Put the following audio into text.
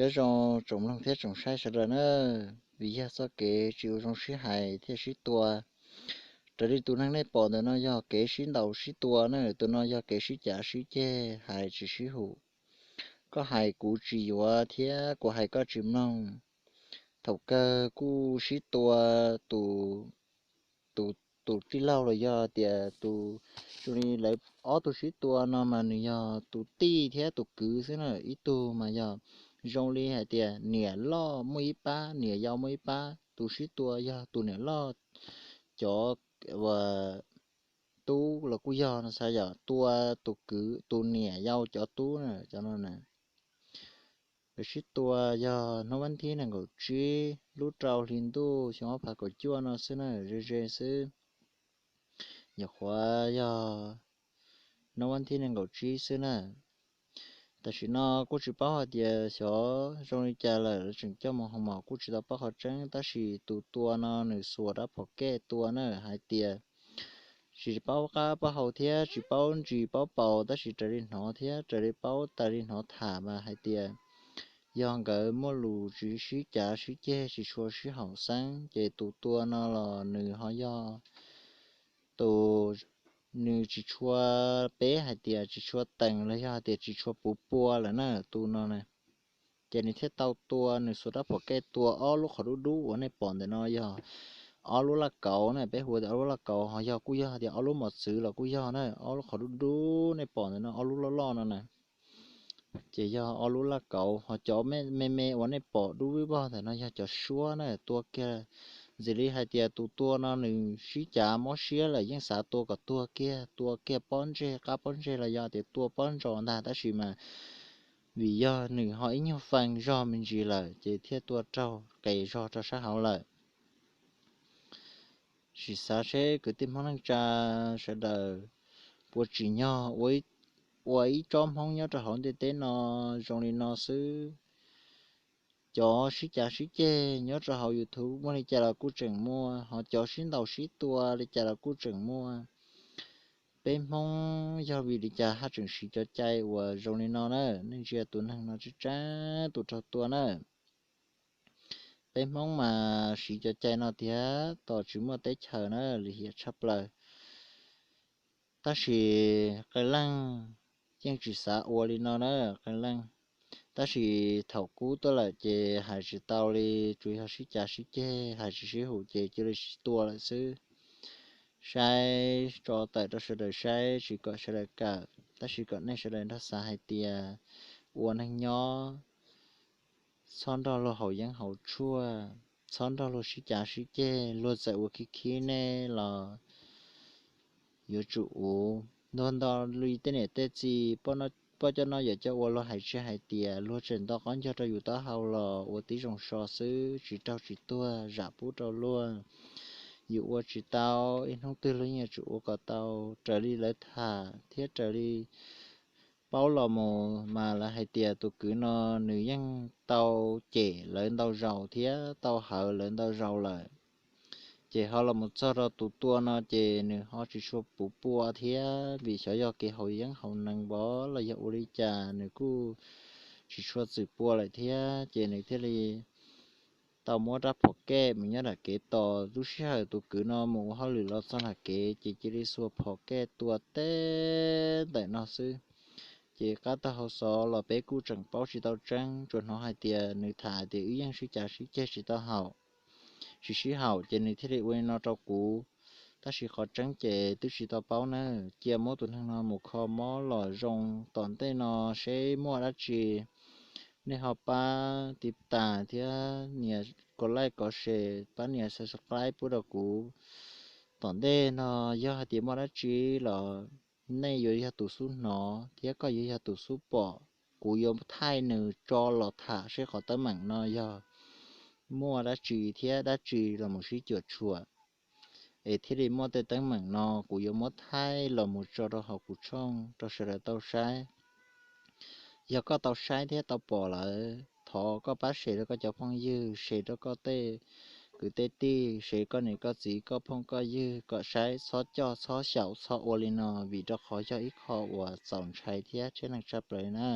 Nyob zoo tsoom mloog thiab tsoom saib sawv daws na, vim yog txoj kev tsis ua zoo sib hais thiaj sib tua. Raws li tus neeg nej pom ntawm no yog kev sib ntaus sib tua na, tus no yog kev sib cav sib ceg hais tsis sib haum. Koj hais kuv tsis yuav thiab kuv hais koj tsis mloog. Thaum kawg kuj sib tua tus, tus, tus tij laug los yog tias tus, zoo li lawv ob tug sib tua no mas nws yog tus tij thiab tus kwv xwb na, ib tug mas yog zoo li hais tias niam loj muaj ib pab, niam yau muaj ib pab, tus sib tua yog tus niam loj cov tub los kuj yog no xav yom, tua tus kwv, tus niam yau cov tub na, cov no na. Lawv sib tua yog hnub vas thib nees nkaum tsib lub rau hli ntuj xyoo ob phav kaum cuaj no xwb na, ze ze xwb. Nyuam qhuav yog hnub vas thib nees nkaum tsib xwb na. Tam sim no kuj tsis paub hais tias xyov zoo li cas lawm, lawv tseem coj mus hoo mom kuj tsis tau paub qhov tseeb, tab sis tus tua no nws xuas rab phom kej tua na hais tias, tsis paub qab paub hau thiab tsis paub ntsis paub paus, tab sis raws li hnov thiab raws li paub tas li hnov tham mas hais tias yog nkawd muaj lus tsis sib cav sib ceg tsis tshua sib haum xeeb, ces tus tua no los nws ho yog tus, nws tsis tshua, peb hais tias tsis tshua tees los yog hais tias tsis tshua puv pua lawm na, tus no na. Ces nws thiaj tau tua, nws xuas rab phom kej tua ob lub qhov dub dub uas nej pom ntawm no yog ob lub laj kauv na, peb hu tias ob lub laj kauv, ho yog kuj yog tias ob lub mos txwv los kuj yog na, ob lub qhov dub dub nej pom ntawm no ob lub loj loj no na. Ces yog ob lub laj kauv, ho cov me me uas nej pom dub vog ntawm no yog cov suab na, tua kiag, ntxim li hais tias tus tua no nws sib cav mob siab lawm yeej xav tua kom tuag kiag, tua kiag pob ntseg qab pob ntseg los yog tias tua pob ntsos ntag, tab sis mas vim yog nws ho ib nyuag fees zog me ntsis lawm ces thiaj tua raug qes zog rau sab hauv lawm. Sim xav seb kwv tij Hmoob neej tsa sawv daws puas tsim nyog ua ib tsob Hmoob nyob rau hauv ntiaj teb no zoo li no xwb. Cov sib cav sib ceg nyob rau hauv YouTube muaj li cas los kuj tseem muaj, ho cov sib ntaus sib tua li cas los kuj tseem muaj. Peb Hmoob yog vim li cas haj tseem siv cov cai uas zoo li no na? Nej ntsia tus neeg no tseeb tseeb tus raug tua na. Peb Hmoob mas siv cov cai no tiag tos tsis muaj teb chaws na, lim hiam tshaj plaws. Tab sis qee leej yeej tsis xav ua li no na, qee leej. Tab sis thaum kub tuaj lawm ces hais tsis tau li, tsuas yog sib cav sib ceg hais tsis sib haum ces cia li sib tua lawm xwb. Saib tso tawm rau sawv daws saib, tsis kom sawv daws kawm, tab sis kom nej sawv daws nrog xav hais tias ua neeg nyob txhob nrog luag haus yeeb haus tshuaj, txhob nrog luag sib cav sib ceg, luag txawm ua khib khib nej los yuav tsum uv. Luag nto li tej niam tej txiv, poj coj noj yawm coj ua, luag hais tsis hais tias luag tseem nto qab ncog rau yus taub hau los ua tib zoo so xwb, tsis raug tsis tuag, zam pub rau luag. Yus ua tsis tau, ib hnub twg luag yeej yuav tsum ua kom tau raws li lawv tham thiab raws li paub los mus mas lawv hais tias tus kwv no nws yeej tau cem lawv ntau zaus thiab tau hawv lawv ntau zaus lawm. Ces ho los mus txog rau tus tua no ces nws ho tsis tshua puv pua thiab, vim xyov yog kev haus yeeb haus nees vov los yog ua li cas nws kuj tsis tshua txwm pua lawm thiab, ces nws thiaj li tau muab rab phom kej mus nyob nram kev tos. Lub sij hawm tus kwv no mus ua hauj lwm los txog nram kev ces cia li xuas phom kej tua teb ntawm no xwb. Ces qab tag hauv xov los peb kuj tseem paub tsis tau tseeb, tsuas hnov hais tias nws tham hais tias wb yeej sib cav sib ceg tsis tau haum, tsis sib haum ces nws thiaj li ua li no rau kuv. Tab sis qhov tseeb ces twb tsis tau paub na. Cia muab tus neeg no mus kho mob los zoo, tom ntej no seb muaj dab tsi nej ho pab tiv tas thiab nias kov like kov share, pab nias subscribe pub rau kuv. Tom ntej no yog hais tias muaj dab tsi los nej yuav yog tus xub hnov thiab koj yuav yog tus xub pom. Kuv yuav thaij nws tso los tham seb qhov teeb meem no yog muaj dab tsi thiab dab tsi los mus sib cuam tshuam, es thiaj li muaj tej teeb meem no. Kuv yuav muab thaij los mus tso rau hauv kuv tshooj rau sawv daws tau saib. Yog koj tau saib thiab tau pom lawm, thov koj pab share rau koj cov phooj ywg, share rau koj tej kwv tej tij, share koj niam koj txiv koj phooj koj ywg kom saib, txhob coj txhob xyaum txhob ua li no, vim rau qhov yog ib qho uas txaus ntshai thiab tsheb neeg tshaj plaws li na.